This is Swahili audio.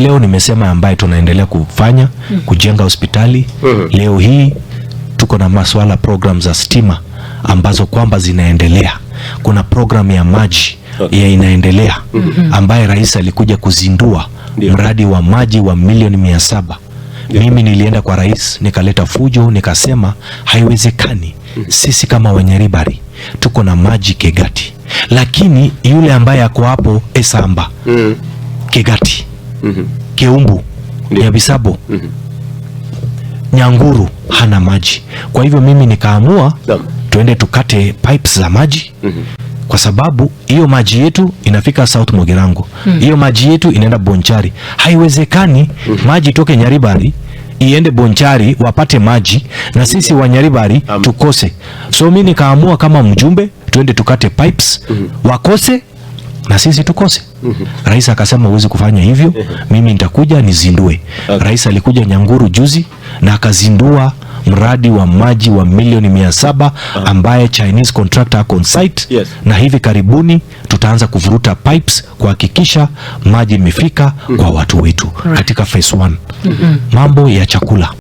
Leo nimesema ambaye tunaendelea kufanya kujenga hospitali. Leo hii tuko na maswala program za stima ambazo kwamba zinaendelea. Kuna program ya maji ya inaendelea ambaye rais alikuja kuzindua mradi wa maji wa milioni 700. Mimi nilienda kwa rais nikaleta fujo, nikasema haiwezekani sisi kama Wanyaribari tuko na maji Kegati, lakini yule ambaye ako hapo Esamba, Kegati, Keumbu, Nyabisabo, Nyanguru hana maji. Kwa hivyo mimi nikaamua tuende tukate pipes za maji kwa sababu hiyo maji yetu inafika South Mugirango, hiyo maji yetu inaenda Bonchari. Haiwezekani maji toke Nyaribari iende Bonchari wapate maji na sisi wa Nyaribari tukose. So mi nikaamua kama mjumbe tuende tukate pipes, wakose na sisi tukose. Rais akasema huwezi kufanya hivyo, mimi nitakuja nizindue. Rais alikuja Nyanguru juzi na akazindua mradi wa maji wa milioni 700 ambaye Chinese contractor ako on site na hivi karibuni tutaanza kuvuruta pipes kuhakikisha maji imefika kwa watu wetu katika phase 1. Mambo ya chakula.